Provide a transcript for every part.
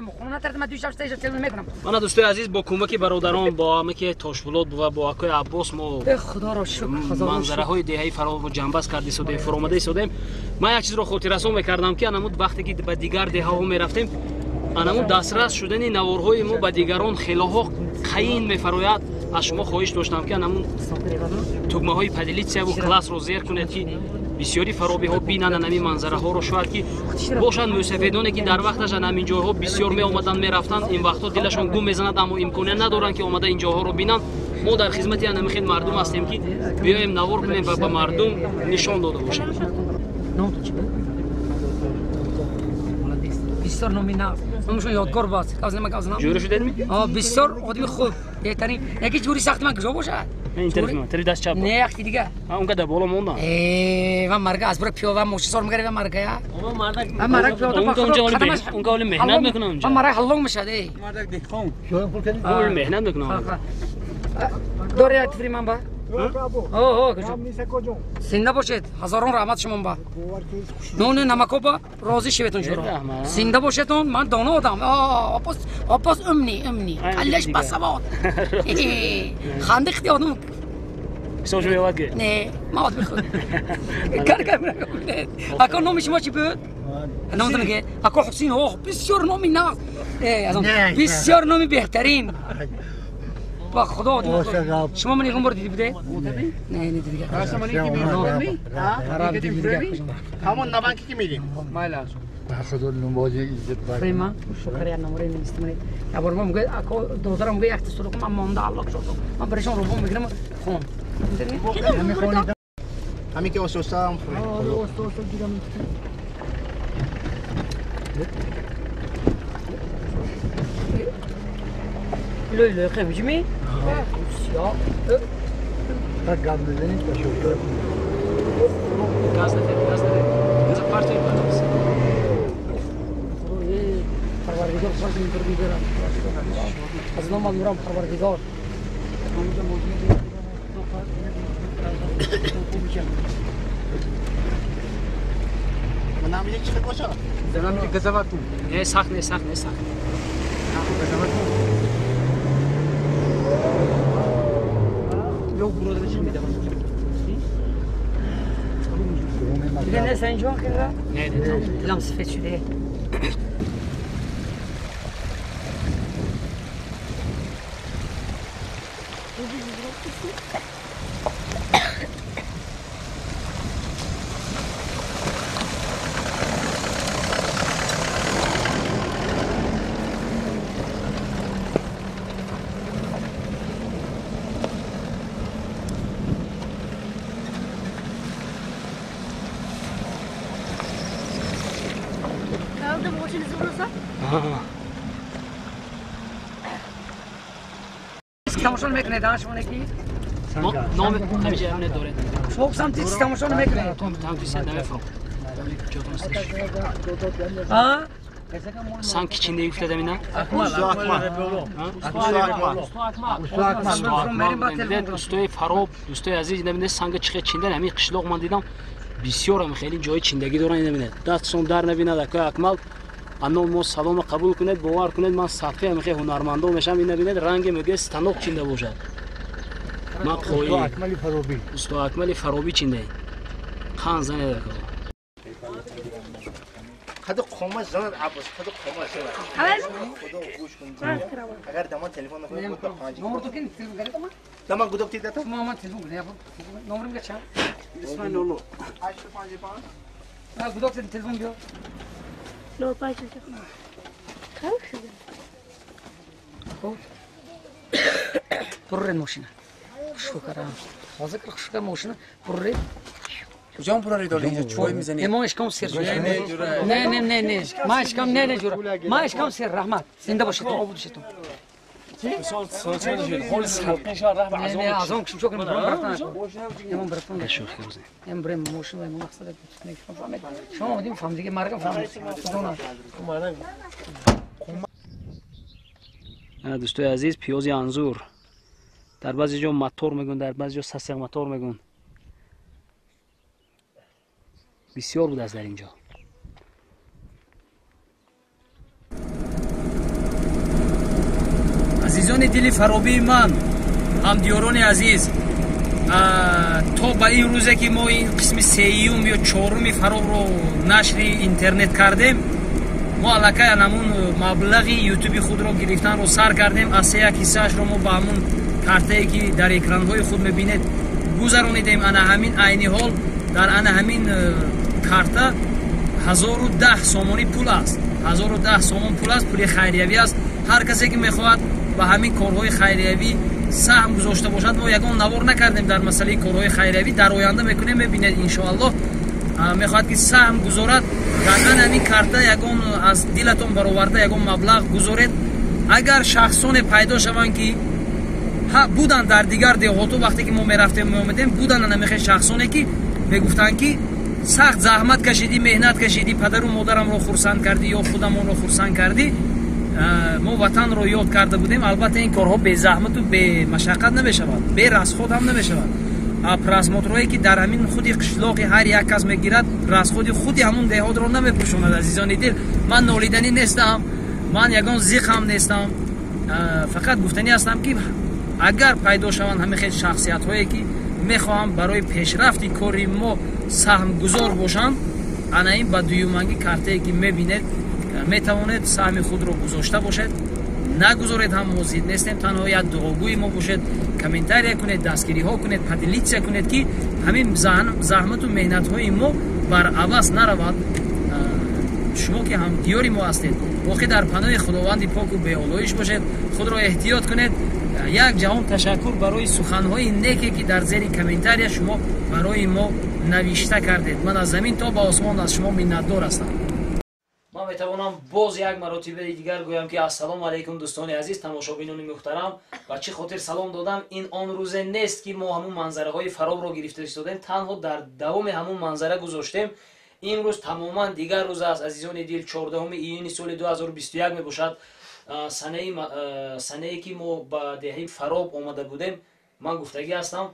نتردم خونه نتردم من دوشم سه تلفن میکنم. من دوستای عزیز با کمک برادران با همه تاشفولاد و با اکای عباس ما خدا را شکر منظره های دهه فرا جنباز کردی سودیم فرامده سودیم. من یک چیز رو خاطررسان میکردم که انمود وقتی که به دیگر دهه ها میرفتیم انمود دسترس شدن نوارهای ما به دیگران خیلی ها قین میفراید. از شما خواهش داشتم که انمود тугмаҳои поделиться ва класс ро зер кунед ки бисёри фаробиҳо бинанд ҳамин манзараҳоро. Шояд ки бошанд мӯсафедоне ки дар вақташ ҳамин ҷойҳо бисёр меомаданд мерафтанд, ин вақтҳо дилашон гум мезанад, аммо имконият надоранд ки омада ин ҷойҳоро бинанд. Мо дар хизмати ҳамин хел мардум ҳастем ки биёем навор кунем ва ба мардум нишон дода бошем. бисёр номи нав номашон ёдгор боз ҷӯра шудедми? Бисёр одами хуб беҳтарин. Яки ҷӯри сахти ман куҷо бошад? Ин тарафи даст чап. Не, яхти дига. Онга дар боло мондан. Ман марга аз бура пиёва мошин сор мегари ва марга я. Ман марга пиёда онга оли меҳнат мекунам онҷа. Ман марга ҳаллонг мешад э. Мардак деҳқон. Оли меҳнат мекунам. Дори як тифри ман ба? О, куҷо? Зинда бошед. Ҳазорон раҳмат шумо ба. Нони намако ба розӣ шеветон шуро. Зинда бошедон, ман доно одам. Опос, опос умни, умни. Каллаш басавод. Ханди хти одам. Ҳисоб шумо ёвад ки? Не, ман одами худ. Кар кар Ако номи шумо чӣ буд? Номатон ки? Ако Ҳусин, ох, бисёр номи нағз. Бисёр номи беҳтарин. با خدا شما من یکم بار دیدی بوده؟ نه نه دیگه. همون نبانکی که میریم. خدا نمازی عزت بر. فریما شکر نمره نیستم. یا بار ما میگه اکو دادرم میگه یک تصور کنم مانده الله شد. من برایشون رو میگیرم خون. همین که اسوسا هم لوی لوی خیلی می؟ سیاه. تا گام بزنید تا شوکر. گاز نده، گاز نده. گاز پارتی بالاست. پروردگار خواست این پروردگار. از نام نورم پروردگار. من هم یک چیز باشه. زنم یک گزواتو. نه سخت نه سخت نه سخت. دیگه نه سنجان که نه نه دلم سفید شده. تماشا میکنه دانش مونه کی؟ نام همیشه امنیت داره. شما سمتی تماشا میکنه. تو هم تو سند نمیفرم. سان کیچینده افتاده مینا؟ دوستای فراب، دوستای عزیز نمیده سنگ چخه چیندن همین قشلاق من دیدم بسیار هم خیلی جای چیندگی دارن نمیده. دستشون در نبیند اکای اکمل. اما ما سلام قبول کنید باور کنید من صفحه هم خیلی هنرمندو میشم این نبینید رنگ میگه ستانوک چینده باشد. من خویی اکملی فروبی استاد اکملی فروبی چینده خان زنه دکو خد قوم زن عباس خد قوم زن خدا گوش کن اگر دما تلفن نکنی بود پنج نمبر تو کی تلفن کرد ما دما گودک دیده تو ما تلفن کرد نمبر میگه چند اسماعیل لولو 855 ما گودک تلفن بیا لو پاچه خب پرر ماشین شکر حاضر شکر ماشین پرر کجا پرر داری اینجا چوب میزنی؟ ما اشکام سر نه نه نه نه ما اشکام نه نه جورا ما اشکام سر رحمت زنده باشید تو آبود باشید تو نه از اون شکر برم برفتن برفتن ام برم ماشین و مقصد شما اومدیم فهم دیگه مرگم فهم دوستای عزیز پیاز انزور در بعضی جا ماتور میگن در بعضی جا سسق ماتور میگن بسیار بود از در اینجا. Азизони дили фаробии ман, ҳамдиёрони азиз, то ба ин рӯзе ки мо ин қисми сеюм ё чоруми фаробро нашри интернет кардем, мо аллакай ҳамун маблағи ютуби худро гирифтанро сар кардем. Аз се як ҳиссаашро мо ба ҳамун картае ки дар экранҳои худ мебинед гузаронидем. Ана ҳамин айни ҳол дар ана ҳамин карта 1010 сомонӣ пул аст, 1010 сомон пул аст, пули хайриявӣ аст. Ҳар касе ки мехоҳад ба ҳамин корҳои хайриявӣ саҳм гузошта бошад, мо ягон навор накардем дар масъалаи корҳои хайриявӣ, дар оянда мекунем, мебинед иншоаллоҳ. Мехоҳад ки саҳм гузорад дар ана ҳамин карта, ягон аз дилатон бароварда ягон маблағ гузоред. Агар шахсоне пайдо шаванд ки буданд дар дигар деҳоту, вақте ки мо мерафтем меомедем, буданд ана мехел шахсоне ки мегуфтанд ки сахт заҳмат кашидӣ, меҳнат кашидӣ, падару модарамро хурсанд кардӣ ё худамонро хурсанд кардӣ, мо ватанро ёд карда будем. Албатта, ин корҳо безаҳмату бемашаққат намешавад, берасход ҳам намешавад. Просмотрҳое ки дар ҳамин худи қишлоқи ҳар як кас мегирад, расходи худи ҳамун деҳотро намепӯшонад. Азизони дил, ман нолиданӣ нестам, ман ягон зиқ ҳам нестам, фақат гуфтанӣ ҳастам ки агар пайдо шаванд ҳамин хел шахсиятҳое ки мехоҳанд барои пешрафти кори мо саҳмгузор бошанд, ана ин ба дуюманги картае ки мебинед метавонед саҳми худро гузошта бошед. Нагузоред ҳам мо зид нестем, танҳо як дуогӯи мо бошед, комментария кунед, дастгириҳо кунед, поделиться кунед, ки ҳамин заҳмату меҳнатҳои мо бар аваз наравад. Шумо ки ҳамдиёри мо ҳастед, воқеъ дар паноҳи Худованди поку беолоиш бошед, худро эҳтиёт кунед. Як ҷаҳон ташаккур барои суханҳои неке ки дар зери комментария шумо барои мо навишта кардед. Ман аз замин то ба осмон аз шумо миннатдор ҳастам. Ман метавонам боз як маротибаи дигар гӯям ки ассалому алайкум, дӯстони азиз, тамошобинони муҳтарам. Ба чӣ хотир салом додам? Ин он рӯзе нест ки мо ҳамун манзараҳои фаробро гирифта истодем, танҳо дар давоми ҳамун манзара гузоштем. Имрӯз тамоман дигар рӯз аст, азизони дил, 14 июни соли 2021 мебошад, санае ки мо ба деҳаи Фароб омада будем. Ман гуфтагӣ ҳастам,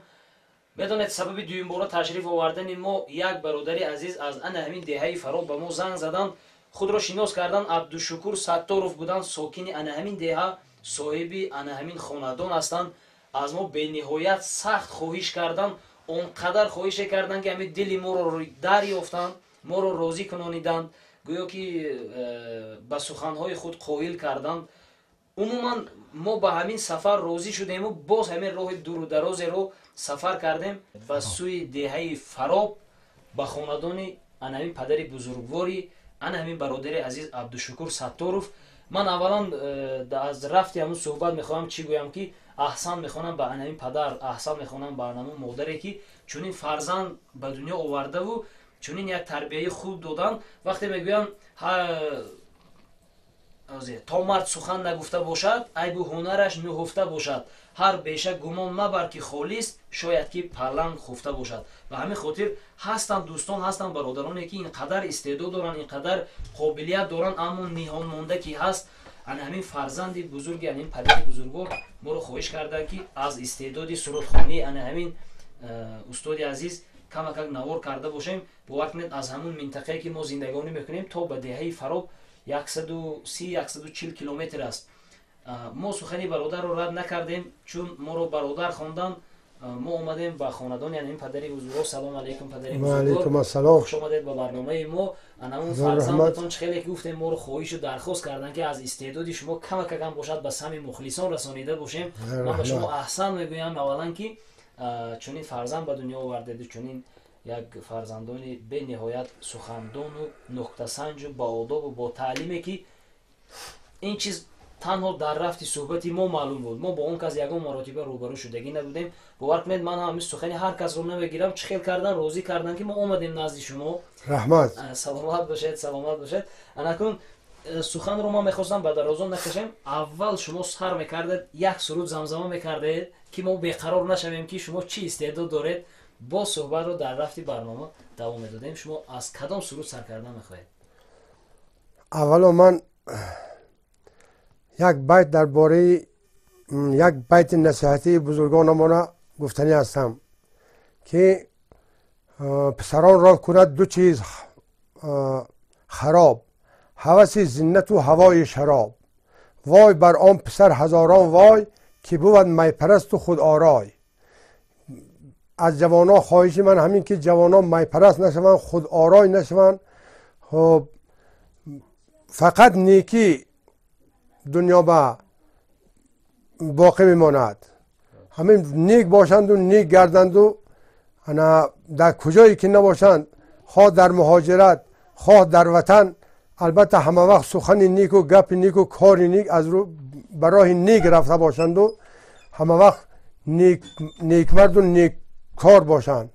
медонед, сабаби дуюмбора ташриф овардани мо як бародари азиз аз ана ҳамин деҳаи Фароб ба мо занг заданд, худро шинос карданд, Абдушукур Сатторов буданд, сокини ана ҳамин деҳа, соҳиби ана ҳамин хонадон ҳастанд. Аз мо бениҳоят сахт хоҳиш карданд, он қадар хоҳише карданд ки ҳамин дили моро дарёфтанд, моро розӣ кунониданд, гӯё ки ба суханҳои худ қоил карданд. Умуман мо ба ҳамин сафар розӣ шудему боз ҳамин роҳи дуру дарозеро сафар кардем ба сӯи деҳаи Фароб, ба хонадони ана ҳамин падари бузургвори, ана ҳамин бародари азиз Абдушукур Сатторов. Ман аввалан аз рафти ҳамун суҳбат мехоҳам чӣ гӯям ки аҳсан мехонам ба ана ҳамин падар, аҳсан мехонам ба ҳамун модаре ки чунин фарзанд ба дунё овардаву чунин як тарбияи хуб доданд. Вақте мегӯянд, то мард сухан нагуфта бошад, айбу ҳунараш нуҳуфта бошад, ҳар беша гумон мабар ки холист, шояд ки паланг хуфта бошад. Ба ҳамин хотир ҳастанд дӯстон, ҳастанд бародароне ки ин қадар истеъдод доранд, ин қадар қобилият доранд, аммо ниҳон монда ки ҳаст. Ана ҳамин фарзанди бузурги ана ҳамин падари бузургвор моро хоҳиш карданд ки аз истеъдоди сурудхонии ана ҳамин устоди азиз камакак навор карда бошем. Бовар кунед, аз ҳамун минтақае ки мо зиндагонӣ мекунем то ба деҳаи Фароб 130-140 километр аст. Мо сухани бародарро рад накардем, чун моро бародар хонданд. Мо омадем ба хонадони ана ин падари бузургвор. Салом алейкум, падари бузургвор, хуш омадед ба барномаи мо. Анамун фарзандатон, чӣ хеле ки гуфтем, моро хоҳишу дархост карданд ки аз истеъдоди шумо камакакам бошад ба сами мухлисон расонида бошем. Ман ба шумо аҳсан мегӯям, аввалан ки чунин фарзанд ба дунё овардеду чунин як фарзандони бениҳоят сухандону нуктасанҷу баодобу бо таълиме ки ин чиз танҳо дар рафти суҳбати мо маълум буд. Мо бо он кас ягон маротиба рӯбарӯ шудагӣ набудем. Бовар кунед, ман ҳамин сухани ҳар касро намегирам. Чӣ хел кардан, розӣ кардан ки мо омадем назди шумо. Раҳмат. Саломат бошед, саломат бошед. Анакун суханро ман мехостам ба дарозон накашем. Аввал шумо сар мекардед, як суруд замзама мекардед ки мо беқарор нашавем ки шумо чӣ истеъдод доред. Боз суҳбатро дар рафти барнома давом медодем. Шумо аз кадом суруд сар кардан мехоҳед? Аввало ман як байт дар бораи як байти насиҳатии бузургонамона гуфтанӣ ҳастам ки писаронро кунад ду чиз хароб: ҳаваси зиннату ҳавои шароб. وای بر آن پسر هزاران وای که بود میپرست و خود آرای. از جوانان خواهش من همین که جوانان میپرست نشوند، خود آرای نشوند. خب فقط نیکی دنیا به باقی میماند. همین نیک باشند و نیک گردند و در کجایی که نباشند، خواه در مهاجرت خواه در وطن، البته همه وقت سخن نیک و گپ نیک و کار نیک از رو برای نیک رفته باشند و همه وقت نیک مرد و نیک کار باشند.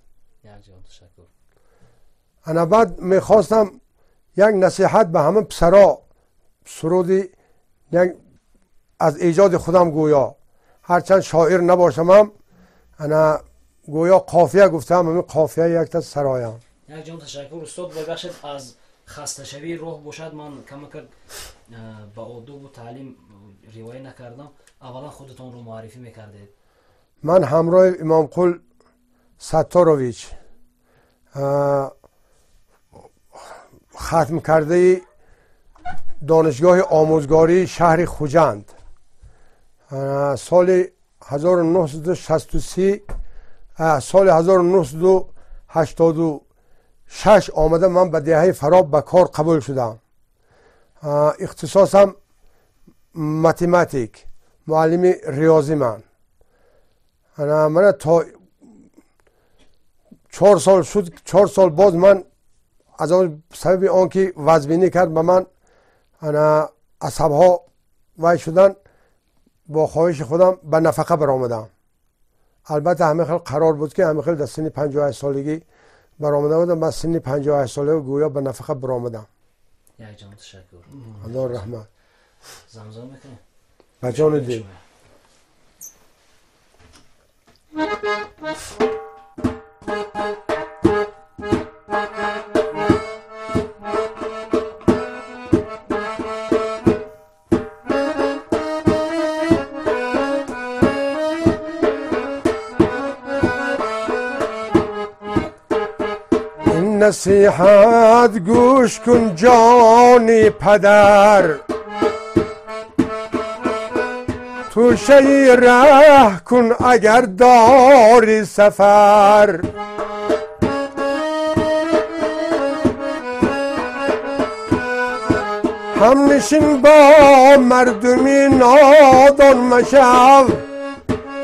انا بعد میخواستم یک نصیحت به همه پسرا سرودی یک از ایجاد خودم گویا، هرچند شاعر نباشم هم انا گویا قافیه گفتم، همین قافیه یک تا سرایم. یک جان تشکر استاد. ببخشید از خستشوی روح باشد من کمک به آداب و تعلیم روایه نکردم. اولا خودتان رو معرفی میکردید. من همراه امام قل ستارویچ ختم کرده دانشگاه آموزگاری شهر خوجند سال 1963 سال 1986 آمده من به دهه فراب به کار قبول شدم. اختصاصم ماتماتیک، معلم ریاضی. من تا 4 سال شد، 4 سال باز من از آن سبب آنکه وزبینی کرد به من عصبها وای شدن، با خواهش خودم به نفقه برآمدم. البته همه خیلی قرار بود که همه خیلی در سن 58 سالگی برآمده بودم. من سن 58 سالگی گویا به نفقه برآمدم. یک جان تشکر. الله رحمت. زمزمه میکنیم. به جان دل. نصیحت گوش کن جانی پدر، توشه ره کن اگر داری سفر. همنشین با مردمی نادان مشو،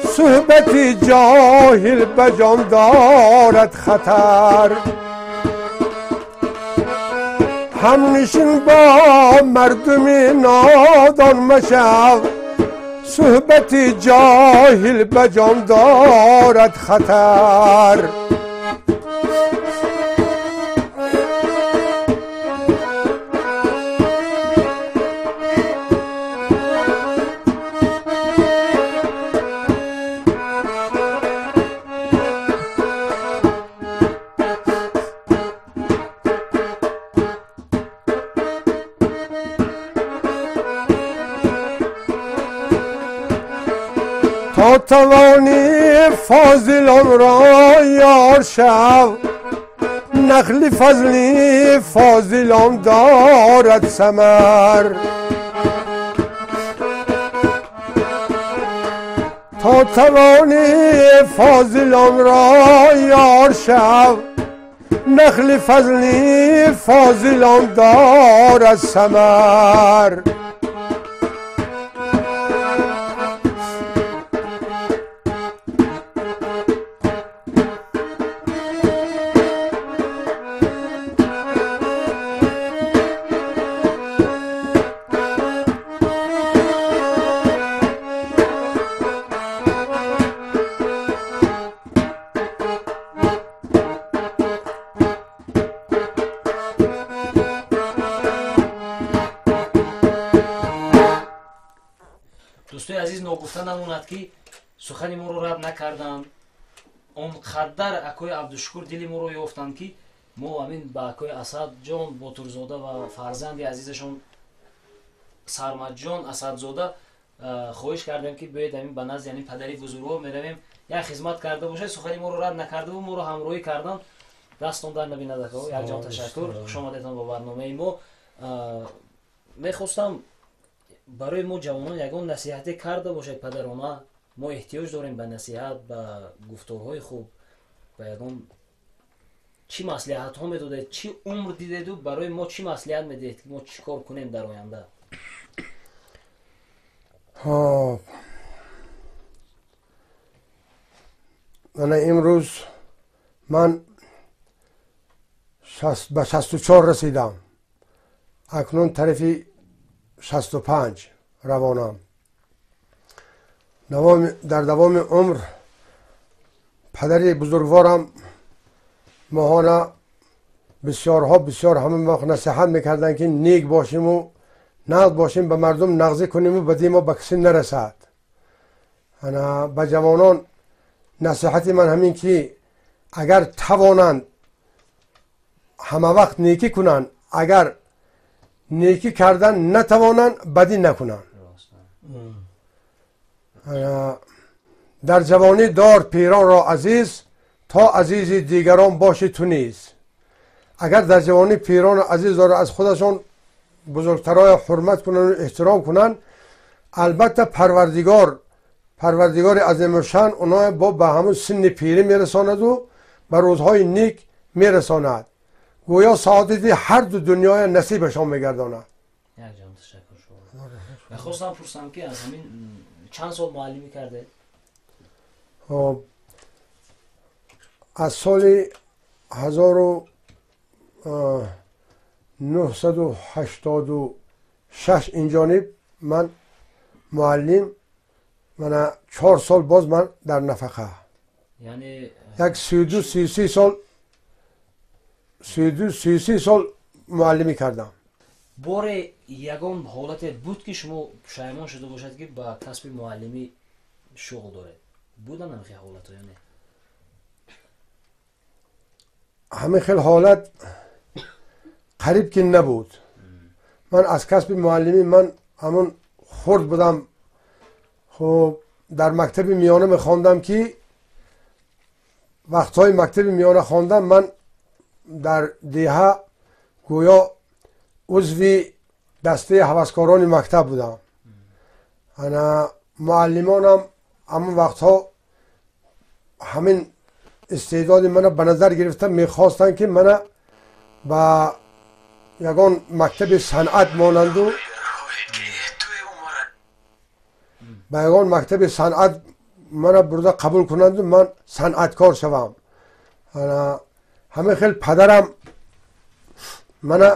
صحبت جاهل به جان دارد خطر. همنشین با مردمی نادان مشو، صحبت جاهل به جان دارد خطر. تا توانی فاضلان را یار شو، نخل فضلی فاضلان دارد ثمر. تا توانی فاضلان را یار شو، نخل فضلی فاضلان دارد ثمر. دوستای عزیز، ناگفته نماند که سخن ما رو رد نکردند. آنقدر اکوی عبدالشکور دل ما رو یافتند که ما همین به اکوی اسد جان باتورزاده و فرزند عزیزشون سرمد جان اسدزاده خواهش کردیم که بیاید همین به نزد یعنی پدری بزرگوار میرویم، یک خدمت کرده باشه. سخن ما رو رد نکرده و ما رو همراهی کردند. دستون در نبیند اکو. یک جان تشکر، خوش آمدیدتان با برنامه ما. میخواستم Барои мо ҷавонон ягон насиҳате карда бошед, падарона. Мо эҳтиёҷ дорем ба насиҳат, ба гуфторҳои хуб, ба ягон чӣ маслиҳатҳо медодед, чӣ умр дидеду барои мо чӣ маслиҳат медиҳед, ки мо чӣ кор кунем дар оянда? Хоб, ана имрӯз ман ба 64 расидам, акнун тарафи 65 равонам. Дар давоми умр падари бузургворам моҳона бисёрҳо бисёр ҳама вақт насиҳат мекарданд, ки нек бошиму нағз бошем, ба мардум нағзӣ куниму бадии мо ба касе нарасад. Ана ба ҷавонон насиҳати ман ҳамин, ки агар тавонанд ҳама вақт некӣ кунанд, агар некӣ кардан натавонанд, бадӣ накунанд. Дар ҷавонӣ дор пиронро азиз, то азизи дигарон боши ту низ. Агар дар ҷавонӣ пиронро азиз дора, аз худашон бузургтароя ҳурмат кунанд, эҳтиром кунанд, албатта парвардигори азимушшаън оноя бо ба ҳамун синни пирӣ мерасонаду ба рӯзҳои ник мерасонад. Гӯё саодати ҳар ду дунёя насибашон мегардонад. Якҷон ташаккур. Шумо мехостам пурсам, ки аз ҳамин чанд сол муаллимӣ кардед? Хоб, аз соли 1986 инҷониб ман муаллим, мана 4 сол боз ман дар нафақа. Яъне як 32 33 сол, 32 33 сол муаллимӣ кардам. Боре ягон ҳолате буд, ки шумо пушаймон шуда бошад, ки ба касби муаллимӣ шуғл доред? Буданд ҳамин хел ҳолатҳо ё не? Ҳамин хел ҳолат қариб ки набуд. Ман аз касби муаллимӣ, ман ҳамун хурд будам, хуб, дар мактаби миёна мехондам, ки вақтҳои мактаби миёна хондам, ман дар деҳа гӯё узви дастаи ҳаваскорони мактаб будам. Ана муаллимонам ҳамон вақтҳо ҳамин истеъдоди мана ба назар гирифта мехостанд, ки мана ба ягон мактаби санъат монанду, ба ягон мактаби санъат мана бурда қабул кунанду ман санъаткор шавам. Ҳамин хел падарам мана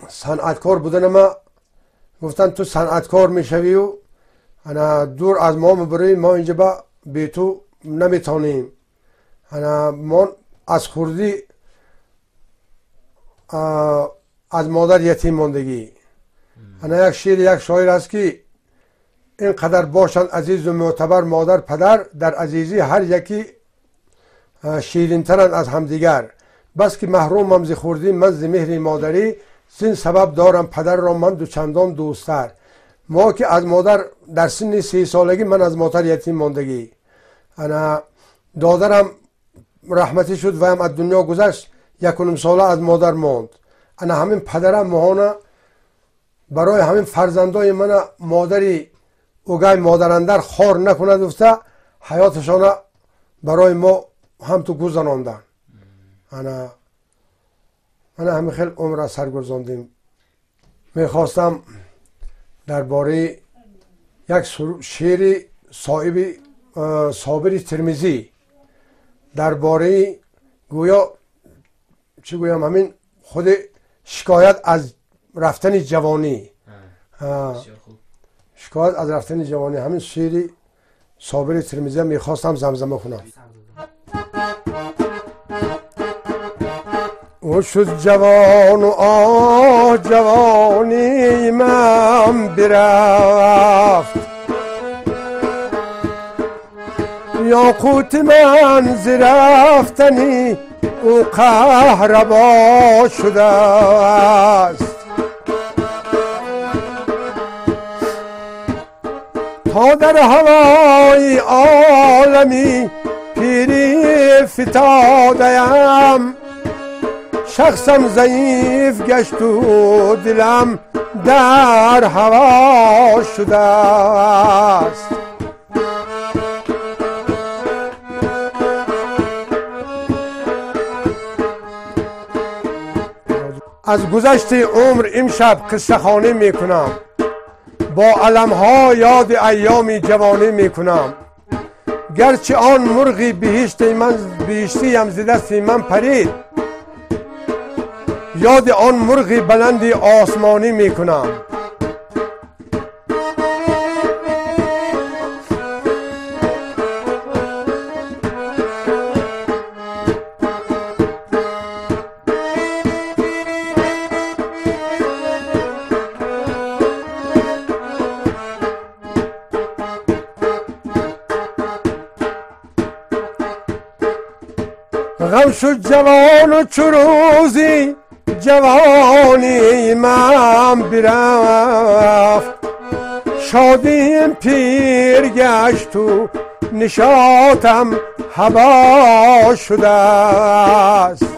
санъаткор буданама гуфтанд, ту санъаткор мешавию ана дур аз мо мебурӣ, мо инҷа ба бе ту наметавонем. Ана мо аз хурдӣ аз модар ятим мондагӣ. Ана як шеъри як шоир аст, ки ин қадар бошанд азизу мӯътабар модар падар, дар азизӣ ҳар яке ширинтаранд аз ҳамдигар. Бас ки маҳрумам зи хурдӣ ман зи меҳри модарӣ, зин сабаб дорам падарро ман дучандон дӯсттар. Мо ки аз модар дар синни 30 солагӣ ман аз модар ятим мондагӣ. Ана додарам раҳматӣ шуд, ваям аз дунё гузашт, 1.5 сола аз модар монд. Ана ҳамин падарам моҳона барои ҳамин фарзандои мана модари угай модарандар хор накунад гуфта, ҳаёташона барои мо ҳамту гузаронданд. Ана ҳамин хел умр аз сар гузондем. Мехостам дар бораи як шеъри соҳиби Собири Термизӣ, дар бораи гӯё чӣ гӯям, ҳамин худи шикоят аз рафтани ҷавонӣ, шикоят аз рафтани ҷавонӣ, ҳамин шеъри Собири Термизия мехостам замзама кунам. Ӯ шуд ҷавону оҳ, ҷавонии ман бирафт, ёқути ман зи рафтани ӯ қаҳрабо шудааст. То дар ҳавои олами пирӣ фитодаям, шахсам заиф гашту дилам در هوا شده است. از گذشت عمر امشب قصه خوانی میکنم، با علمها یاد ایام جوانی میکنم. گرچه آن مرغی بهشتیم ز دست من پرید، یاد آن مرغی بلند آسمانی میکنم. غم شد جوان و چو روزی جوانی من برفت، شادیم پیر گشت و نشاطم هوا شده است.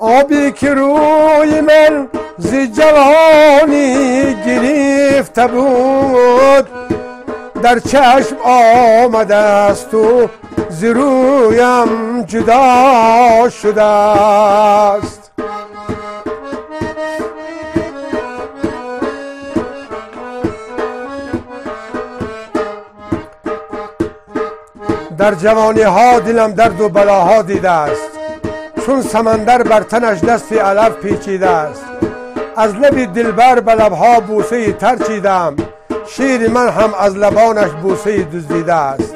آبی که روی من ز جوانی گرفته بود، در چشم آمده است و ز رویم جدا شده است. در جوانی ها دلم درد و بلاها دیده است، چون سمندر بر تنش دست علف پیچیده است. از لب دلبر به لبها بوسه تر چیدم، شیر من هم از لبانش بوسه دزدیده است.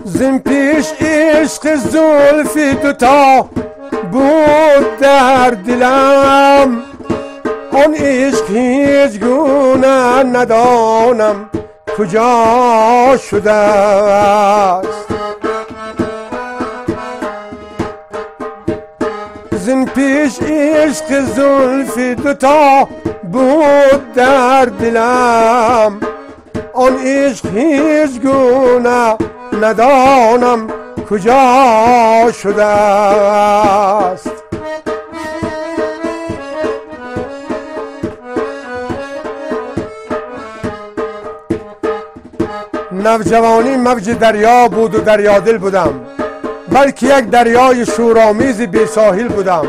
زین پیش عشق زلفی دوتا بود در دلم، آن عشق هیچ گونه ندانم کجا شده است. زین پیش عشق زلفی دوتا بود در دلم، آن عشق هیچ گونه ندانم کجا شده است. نوجوانی موج دریا بود و دریادل بودم، بلکه یک دریای شورآمیز بی ساحل بودم.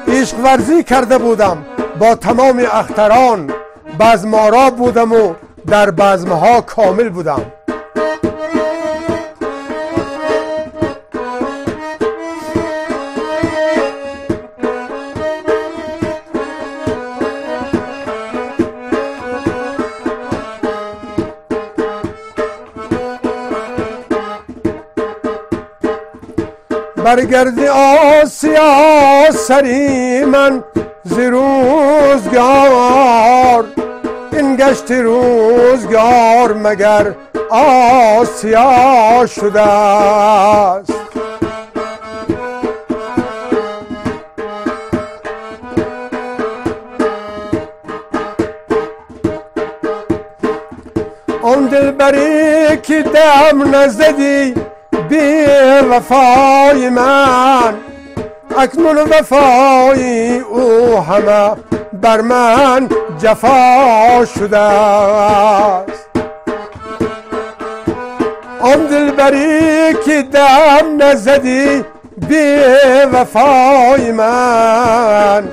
عشق ورزی کرده بودم با تمام اختران، بزمارا بودم و در بزمها کامل بودم. برگرد آسیا سری من ز روزگار، این گشت روزگار مگر آسیا شده است. آن دلبری که دم نزدی بی وفای من، اکنون وفای او همه بر من جفا شده است. آن دلبری که دم نزدی بی وفای من،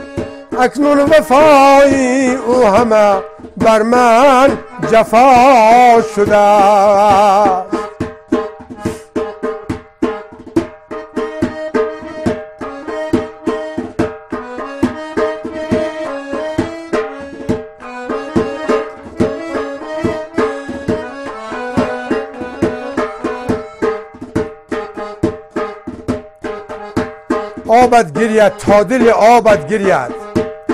اکنون وفای او همه بر من جفا شده است. آب آبت گرید تا دل آبت گرید،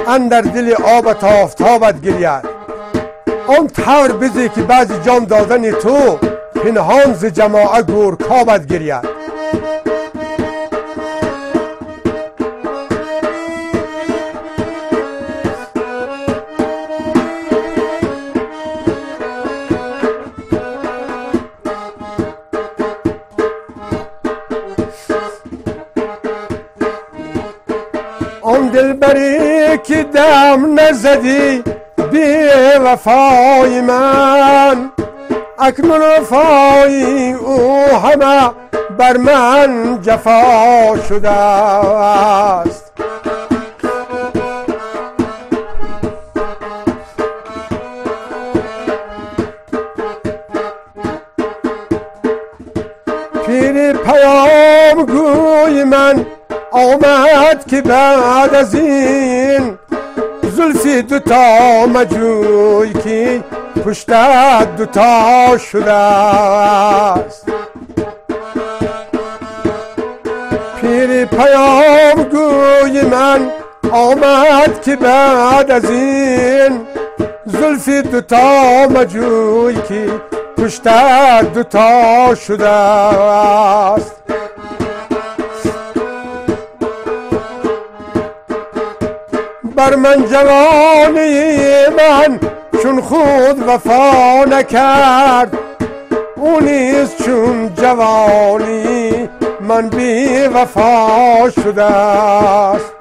اندر دل آبت آفتابت گرید. آن طور بزی که بعضی جان دادن تو، پنهان ز جماعه گورکابت گرید. آن دلبری که دم نزدی بی وفای من، اکنون وفای او همه بر من جفا شده است. پیر پیام گوی من آمد که بعد از این زلفی دوتا مجوی که پشتت دوتا شده است. پیر پیام گوی من آمد که بعد از این زلفی دوتا مجوی که پشتت دوتا شده است. بر من جوانی من چون خود وفا نکرد، او نیز چون جوانی من بی وفا شده است.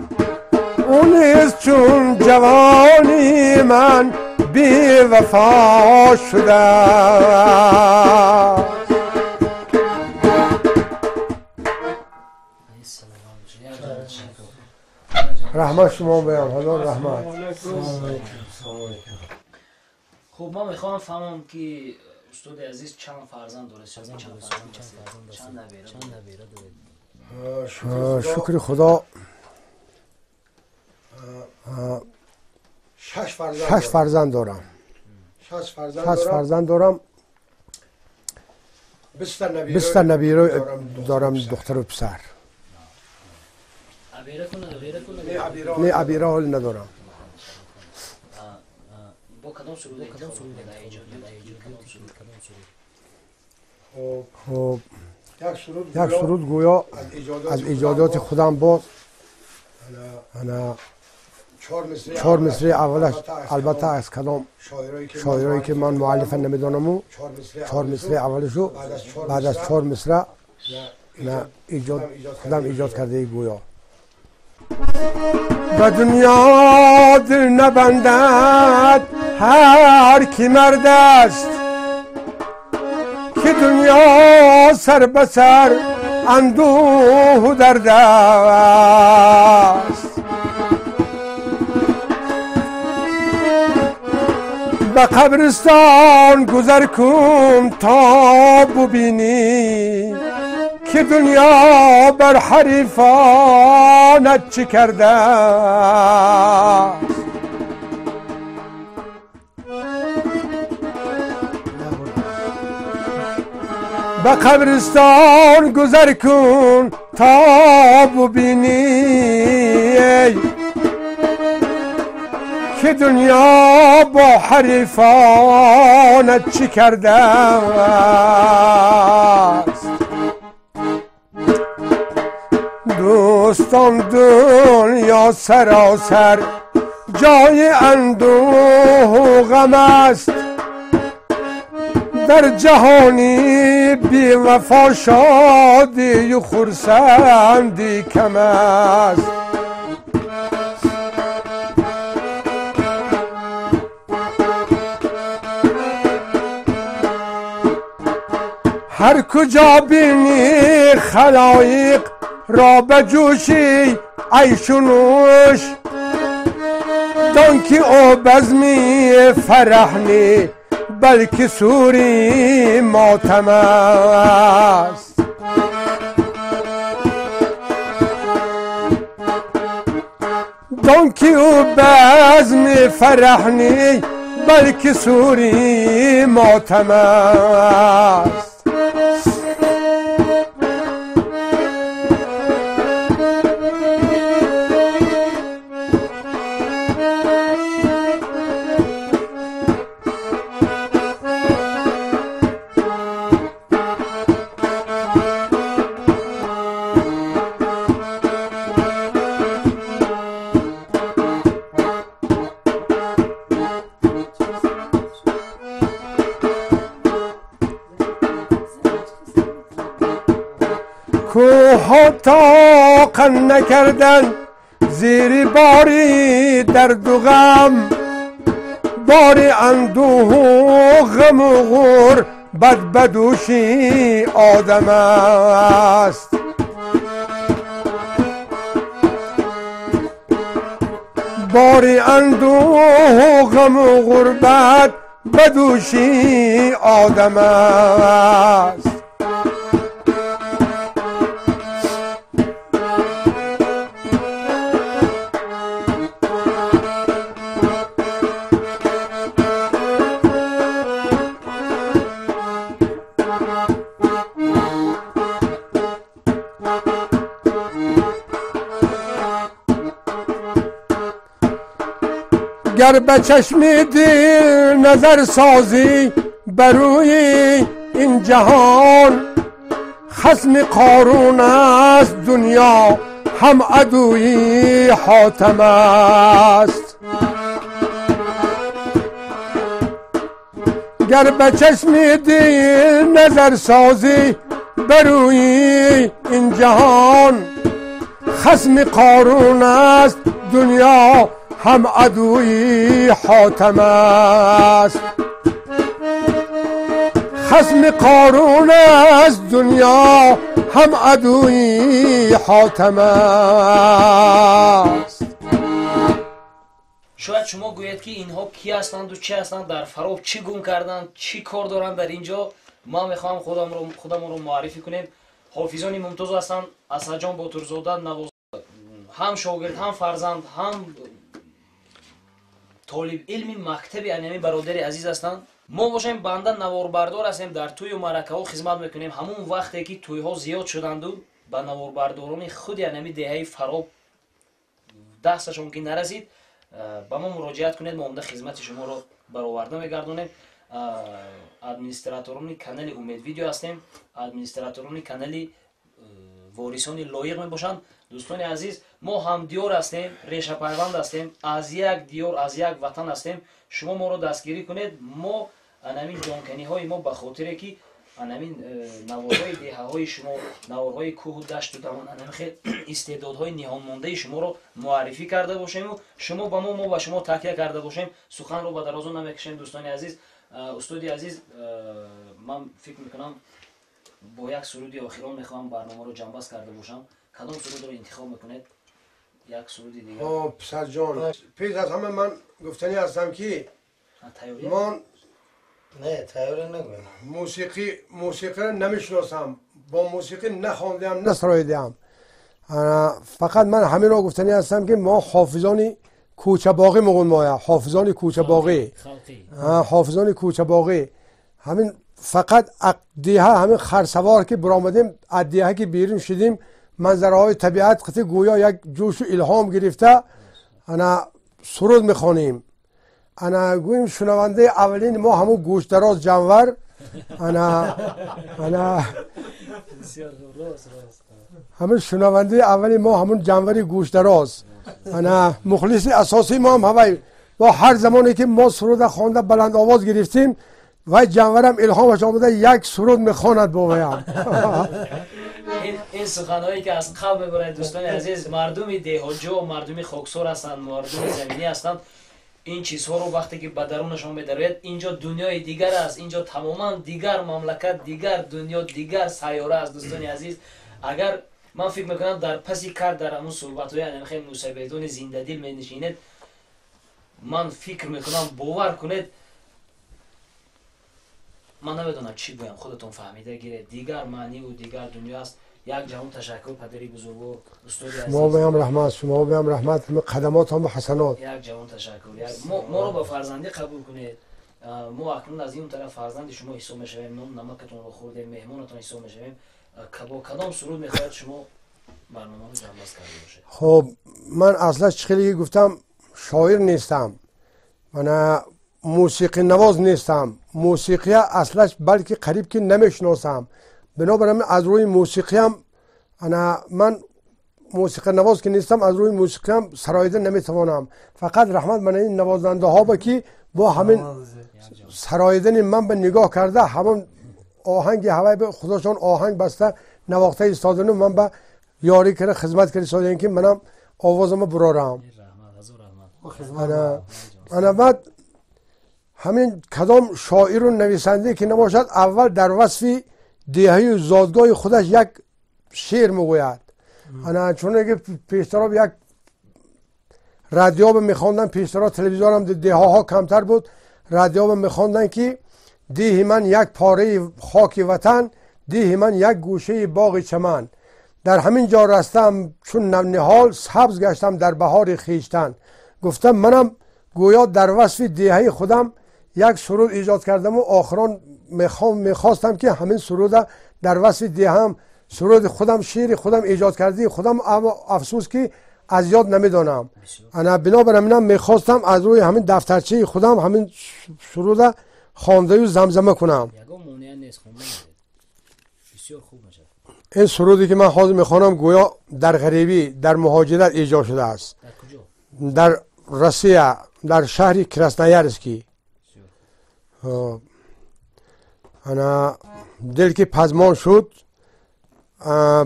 او نیز چون جوانی من بی وفا شده است. رحمت شما بیام، هزار رحمت. خب ما میخوام فهمم که استاد عزیز چند فرزند داره، چند نبیره داره؟ شکر خدا 6 فرزند دارم. 6 فرزند دارم. 20 نبیره دارم، دختر و پسر. نه ابیره حال ندارم. خب یک سرود گویا از ایجادات خودم باز، انا 4 مصرع اولش البته از کدام شاعرایی که من مؤلفا نمیدانم و 4 مصرع اولشو بعد از 4 مصرع نه ایجاد خودم ایجاد کرده گویا. به دنیا دل نبندد هر کی مرد است، که دنیا سر به سر اندوه و درد است. به قبرستان گذر کن تا ببینی که دنیا بر حریفانت چه کرده است. به قبرستان گذر کن تا ببینی که دنیا با حریفانت چه کرده است. دوستان دنیا سراسر جای اندوه و غم است، در جهانی بی وفا شادی و خرسندی کم است. هر کجا بینی خلایق را به جوشی عیش و نوش، دان که او بزمی فرح نی بلکه سوری ماتم است. دان که او بزمی فرح نی بلکه سوری ماتم است. طاقت نکردن زیر باری درد و غم بار اندوه و غم و غربت بدوشی آدم است. بار اندوه و غم و غربت بدوشی آدم است. گر به چشم دل نظر سازی بروی این جهان خصم قارون است دنیا هم عدوی حاتم است. گر به چشم دل نظر سازی بروی این جهان خصم قارون است دنیا هم عدوی حاتم است. خصم قارون است دنیا هم عدوی حاتم است. شاید شما گوید که اینها کی هستند و چه هستند، در فراب چی گم کردند، چی کار دارند در اینجا. ما میخواهم خودم رو معرفی کنیم. حافظانی ممتاز هستند، اسدجان باتورزاده نواز، هم شاگرد هم فرزند هم طالب علمی مکتب انمی برادر عزیز هستند. ما باشیم بنده نواربردار هستیم، در توی و معرکه ها خدمت میکنیم. همون وقتی که توی ها زیاد شدند و به نواربرداران خود انمی دهه فراب دستشون که نرسید به ما مراجعت کنید، ما عمده خدمت شما رو برآورده میگردونیم. администраторони канали Умед Видео ҳастем, администраторони канали ворисони лоиқ мебошанд. Дӯстони азиз, мо ҳамдиёр ҳастем, решапайванд ҳастем, аз як диёр, аз як ватан ҳастем. Шумо моро дастгирӣ кунед. Мо анамин ҷонканиҳои мо ба хотире ки анамин наворҳои деҳаҳои шумо, наворҳои кӯҳу дашту дамон, анамин хел истеъдодҳои ниҳонмондаи шуморо муаррифӣ карда бошему шумо ба мо, мо ба шумо такя карда бошем. Суханро ба дарозо намекашем дӯстони азиз. Устоди азиз, ман фикр мекунам бо як суруди охирон мехоҳам барномаро ҷамъбаст карда бошам. Кадом сурудро интихоб мекунед? Як суруди дигар. Писарҷон, пеш аз ҳама ман гуфтанӣ ҳастам ки ман мусиқиро намешиносам, бо мусиқӣ нахондаам, насароидаам. Фақат ман ҳаминро гуфтанӣ ҳастам ки мо ҳофизони кӯчабоғӣ мегӯем, моя ҳофизони кӯчабоғӣ, ҳофизони кӯчабоғӣ. Ҳамин фақат деҳа, ҳамин харсавор ки баромадем, аз деҳа ки берун шудем, манзараҳои табиат қити гӯё як ҷӯшу илҳом гирифта ана суруд мехонем. Ана гӯем шунавандаи аввалини мо ҳамун гӯшдароз ҷанвар, ана ана ҳамин шунавандаи аввали мо ҳамун ҷанвари гӯшдароз, ана мухлиси асосии мо ҳам ҳавай. Мо ҳар замоне ки мо суруда хонда баланд овоз гирифтем, вай ҷанварам илҳомаш омада як суруд мехонад бо ваям. Ин суханҳое ки аз қалб мебарад дӯстони азиз, мардуми деҳоҷо, мардуми хоксор ҳастанд, мардуми заминӣ ҳастанд. Ин чизҳоро вақте ки ба дарунашон медарояд, инҷо дунёи дигар аст, инҷо тамоман дигар мамлакат, дигар дунё, дигар сайёра аст дӯстони азиз. Агар ман фикр мекунам дар паси кар дар ҳамун суҳбатҳои анамхел мусабедони зиндадил менишинед, ман фикр мекунам бовар кунед, ман намедонам чӣ гӯям, худатон фаҳмида гиред, дигар маъниву дигар дунё аст. Як ҷаҳон ташаккур падари бузургвор, устоди азиз. Шумо баям раҳмат, шумо баям раҳмат, қадамот ҳам ҳасанот. Як ҷаҳон ташаккур. Моро ба фарзандӣ қабул кунед. Мо акнун аз ин тараф фарзанди шумо ҳисоб мешавем, ном намакатонро хӯрдем, меҳмонатон ҳисоб мешавем. Бо кадом суруд мехоҳад шумо барномаро ҷамъбаст карда бошед? Хоб, ман аслан чӣ хеле гуфтам, шоир нестам, мана мусиқинавоз нестам, мусиқия аслаш балки қариб ки намешиносам. Бинобар ин аз рӯи мусиқиям, ана ман мусиқинавоз ки нестам, аз рӯи мусиқиям сароида наметавонам. Фақат раҳмат мана ин навозандаҳо ба ки бо ҳамин сароидани ман ба нигоҳ карда, ҳамон оҳанги ҳавай ба худошон оҳанг баста навохта истодану ман ба ёрӣ карда, хизмат карда содем ки манам овозама бурорам. Ана баъд ҳамин кадом шоиру нависанде ки набошад, аввал дар васфи деҳаю зодгоҳи худаш як шеър мегӯяд. Ана чуне ки пештароб як радио мехонданд, пештаро телевизорам деҳаҳо камтар буд, радио мехонданд ки деҳи ман як пораи хоки ватан, деҳи ман як гӯшаи боғи чаман, дар ҳамин ҷо растам чун навниҳол, сабз гаштам дар баҳори хештан. Гуфтам манам гӯё дар васфи деҳаи худам як суруд эҷод кардаму охирон мехостам ки ҳамин суруда дар васфи деҳам, суруди худам, шеъри худам эҷод кардии худам, аммо афсӯс ки аз ёд намедонам. Ана бинобар ҳаминам мехостам аз рӯи ҳамин дафтарчаи худам ҳамин суруда хондаю замзама кунам. Ин суруде ки ман ҳозир мехонам гӯё дар ғарибӣ, дар муҳоҷират эҷод шудааст, дар Россия, дар шаҳри Красноярский. Ана дил ки пазмон шуд,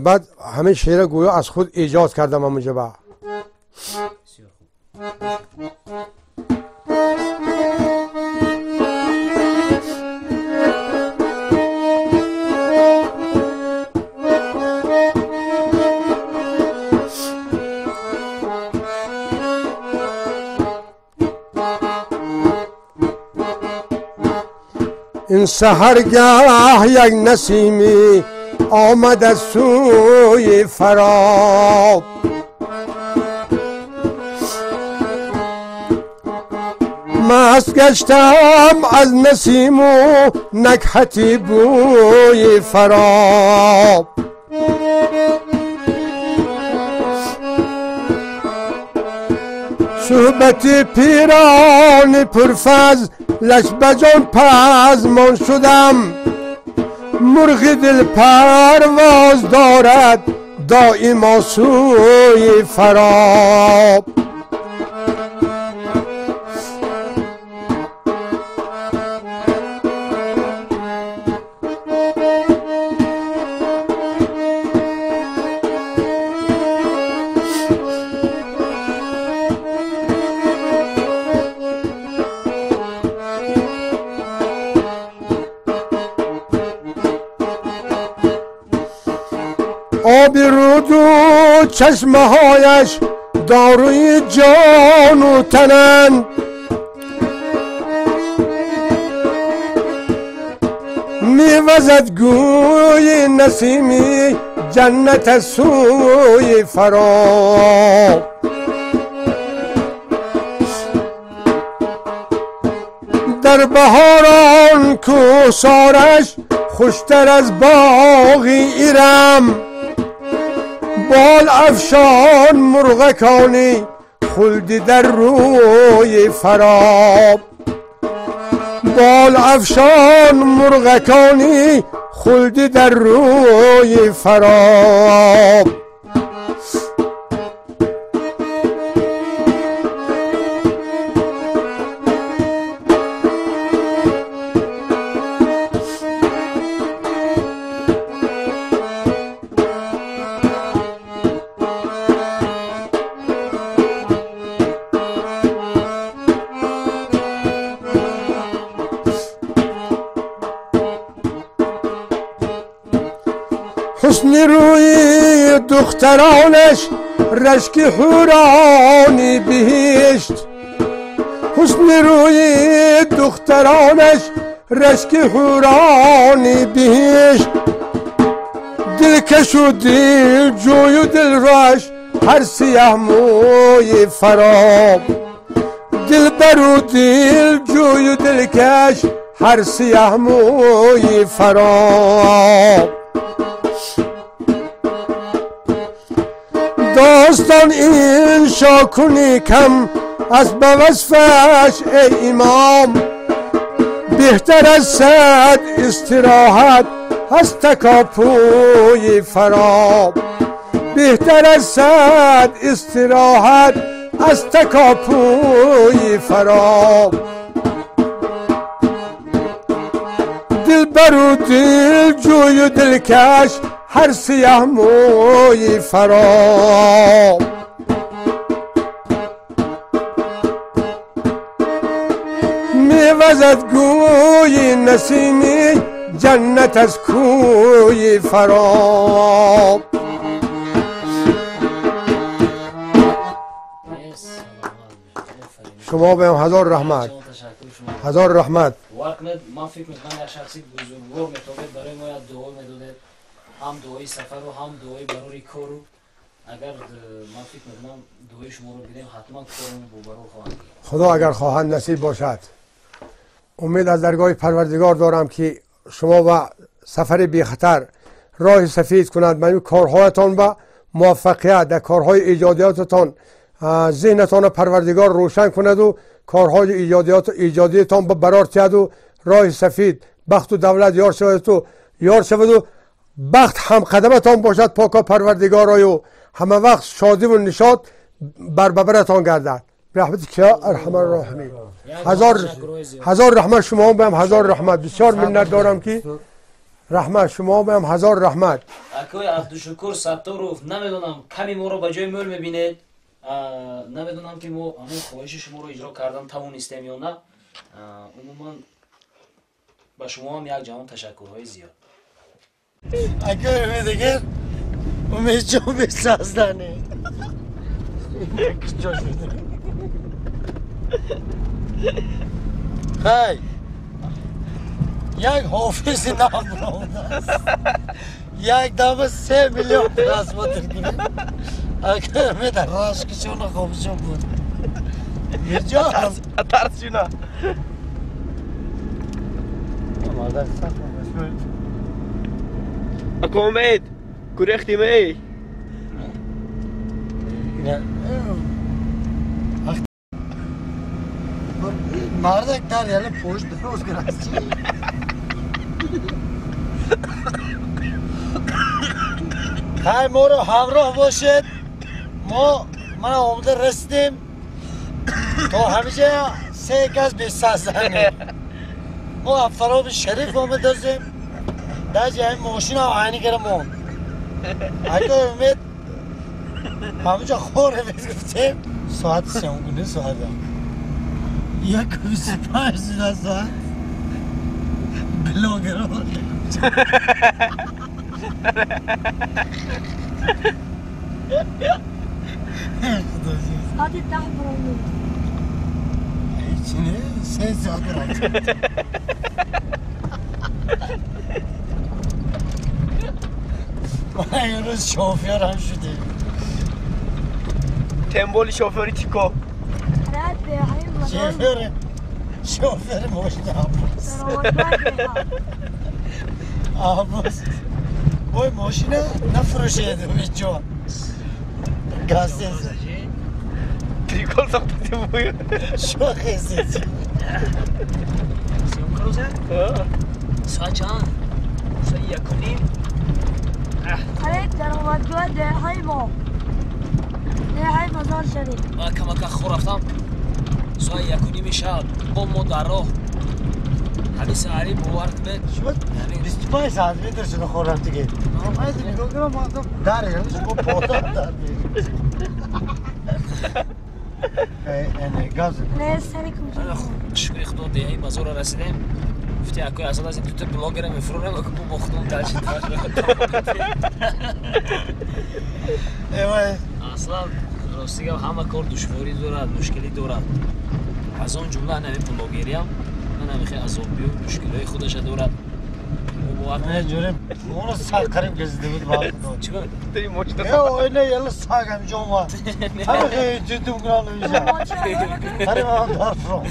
баъд ҳамин шеъра гӯё аз худ эҷод кардам ҳамонҷоба. این سحرگه یک نسیمی آمد از سوی فراب، مست گشتم از نسیم و نکهت بوی فراب. صحبت پیران پرفضل لش بجان پزمان شدم، مرغ دل پرواز دارد دائما سوی فراب. آب رود و چشمه هایش داروی جان و تنن، میوزد گوی نسیمی جنت سوی فرا. در بهاران کوهسارش خوشتر از باغ ایرم، بال افشان مرغکانی خلدی در روی فراب. بال افشان مرغکانی خلدی در روی فراب. حسن روی دخترانش رشک حورانی بهشت، حسن روی دخترانش رشک حورانی بهشت. دلکش و دل جوی و دل رش هر سیه موی فراب. دل بر و دل جوی و دلکش هر سیه موی فراب. داستان این شاکنی کم از به وصفش ای امام، بهتر از صد استراحت از تکاپوی فراب. بهتر از صد استراحت از تکاپوی فراب. دل بر و دل جوی و دلکش هر سیه موی فرا میوزد گوی نسیمی جنت از کوی فرا. شما بهم هزار رحمت، هزار رحمت. من فکر میکنم یک شخصی بزرگوار میتابید برای ما یک دعا میدادید، هم دعای سفر و هم دعای برای کار. اگر من فکر میکنم دعای شما رو بدیم حتما کارمون برور خواهند گرفت. خدا اگر خواهند نصیب باشد. امید از درگاه پروردگار دارم که شما و سفر بی خطر راه سفید کند. من کارهایتان و موفقیت در کارهای ایجادیاتتان ذهنتان پروردگار روشن کند و کارهای ایجادیتان به برار تید و راه سفید بخت و دولت یار شود و یار شود و بخت هم قدمتان باشد پاکا پروردگارای و همه وقت شادی و نشاط بر ببرتان گردد. رحمت کیا ارحم الراحمین. هزار هزار رحمت شما بهم، هزار رحمت. بسیار منت دارم که رحمت شما بهم، هزار رحمت. اکوی عبدالشکور ستاروف، نمیدونم کمی ما رو به جای مول میبینید، نمیدونم که ما همون خواهش شما رو اجرا کردن توانستیم یا نه. عموما به شما هم یک جهان تشکرهای زیاد. اگه دیگه امید جان بسازدنه خی یک حافظ نام است، یک دم 3 میلیون رسمت گرفت. اگه امید راشکشون خوبشون بود جان ترسینا اكو امید كوريختي معي. مردک در یعنی پشت دروز گرفتی. خیلی ما رو همراه باشید. ما من آمده رسیدیم تا همیشه 3 کس به سازنه. ما افراد شریف آمده داشتیم. در جای ماشین هم عینی گرم. اگه امید همونجا خوره گفتیم ساعت 3:30 ساعت 1:25 ساعت بلاگر رو ساعت 10 برامون هیچی نه 3 ساعت رفت. من یه روز شوفر هم شدیم. تنبول شوفری تیکو شوفر ماشین عباس عباس وای ماشین نفروشه جان گازه تریکول ساخته بود شوخی زدی. ساعت چند؟ ساعت 1:30. خرید درآمدگاه دههای ما دههای مزار شریف. من کمک خور رفتم ساعت 1:30 شب با ما در راه همین سهری باور کنید شد 25 ساعت میتر شده خور رفت دیگه. من نگاه کنم در یعنی شما پاتا در نه سری کجا شکر خدا دههای مزار رسیدیم. گفتی اکوی اصلا از این دوتا بلاگر میفرونم اکو با خودم ترشید. اصلا راستی گفت همه کار دشواری دارد، مشکلی دارد. از آن جمله نمی بلاگری هم من نمیخوای عذابی و مشکلای خودش دارد. نه جوری اونو سگ قریب گزیده بود با خدا. چی بود؟ نه یه سگ هم جوما. همه خیلی جدی میکنم نمیشه. قریب هم دار فرام.